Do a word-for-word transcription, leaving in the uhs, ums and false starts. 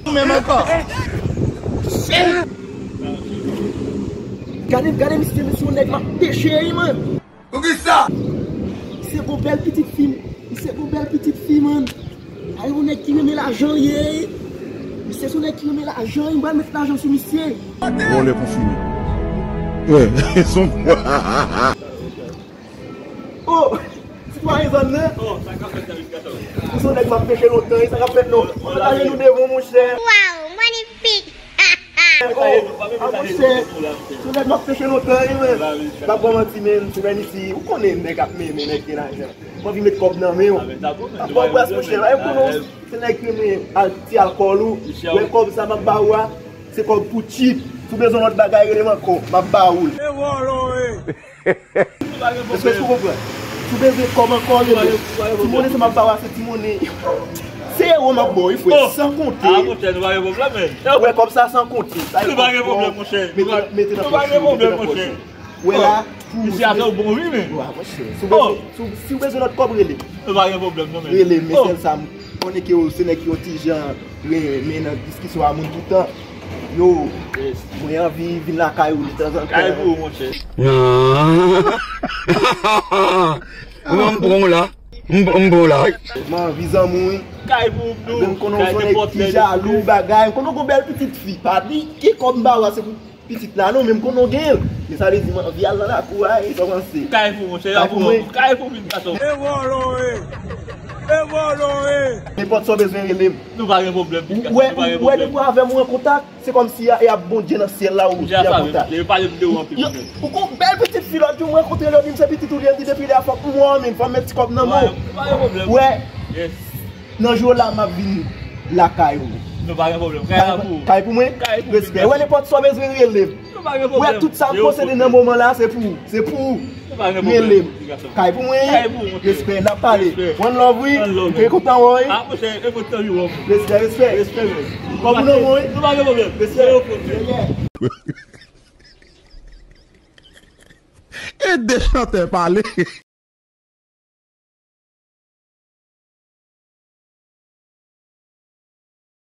Ou menm ankò. Gade, gade misye, misye, yon nèg m ap peche, wi, man. Poukisa? Misye gon bèl pitit fi, misye gon bèl pitit fi, man. A yon nèg ki renmen lajan, ye. Misye se yon nèg ki renmen lajan, m pral met lajan sou misye. Vòlè konfime. Eh, son. Oh, sitwayen zòn nan. Oh, sa k ap fèt nan Michigan? Ou se yon nèg m ap peche lontan, e sa k ap fèt non? Pataje nou devan, monchè. Wow, magnifique. Oh, ah, monchè, se yon nèg m ap peche lontan, wi, men. M ap ba w manti, men, se Vènisi, ou konnen nèg ap mennen nèg gen lajan. M anvi met kòb nan men w. M ap ba w bras, monchè, pa gen pwoblèm. Se nèg ki renmen al, ti alkòl ou. Wè kòb sa m ap ba ou a, se kòb pou tchip. Si w bezwen lòt bagay, rele m ankò, m ap ba ou l. Èske w konprann? Si w bezwen kòb ankò, rele m. Ti monnen sa m ap ba ou a, se ti monnen. Se ewo m ap ba w, wi, frè, san konte. Wè kòb sa san konte. Sa e kòb pwòp. Mete, mete nan pòch ou, mete nan pòch ou. Wè la, pou ou, si w bezwen, bon, wi, men. Wè, monchè. Si w bezwen, si w, si w bezwen lòt kòb, rele m. Nou pa gen pwoblèm, non, men. Rele m, men sèl sa, m konnen ke w se nèg ki yon ti jan renmen nan diskisyon a moun toutan. Yo, mwen anvi vin lakay ou de tanzantan. Kay pou ou, monchè. Non, m pran w la. M, m pran w la, wi. Mwen anvi zanmi w, wi. Kay pou ou, men m konnen w se yon nèg ki jalou, bagay. M konnen w gon bèl pitit fi. Pa di ki kòb m ba ou a, se pou pitit la, non, men m konnen w gen l. Men sa vle di, m anvi al nan lakou a, e sa w panse? Kay pou, monchè, kay pou mwen. Kay pou vin gason. E vòlò, e. E vòlò, e. Nenpòt sa w bezwen, rele m. Nou pa gen pwoblèm, pitit gason, nou pa gen pwoblèm. Ou wè, depi w avè m, ou an kontak, se kòmsi y a, y a Bondye nan syèl la, ou, y a kontak. Yo pale m de ou anpil, monchè. Ou gon bèl pitit fi, lòt jou, m rankontre l, yo di m se pitit ou li ye, m di depi lè a fòk m wè w, men fò m met ti kòb nan men w. Nou pa gen pwoblèm. Wè. Nan jou la, m ap vin lakay ou. Nou pa gen pwoblèm. Kay la pou ou. Kay pou mwen? Kay pou ou. Respè. Wè, nenpòt sa w bezwen, rele m. Nou pa gen pwoblèm. Wè, tout sa m posede nan moman la, se pou ou. Se pou ou. Nou pa gen pwoblèm. Rele m. Kay pou mwen? Kay pou ou, monchè. Respè, n ap pale. Respè. One love, wi. One love, man. M te kontan wè w, wi. Ah, monchè, e kontan wi, wè. Respè, respè. Respè, men. Kòb ou nan men w, wi. Nou pa gen pwoblèm. Respè. Yo, monchè. E de chantè pale.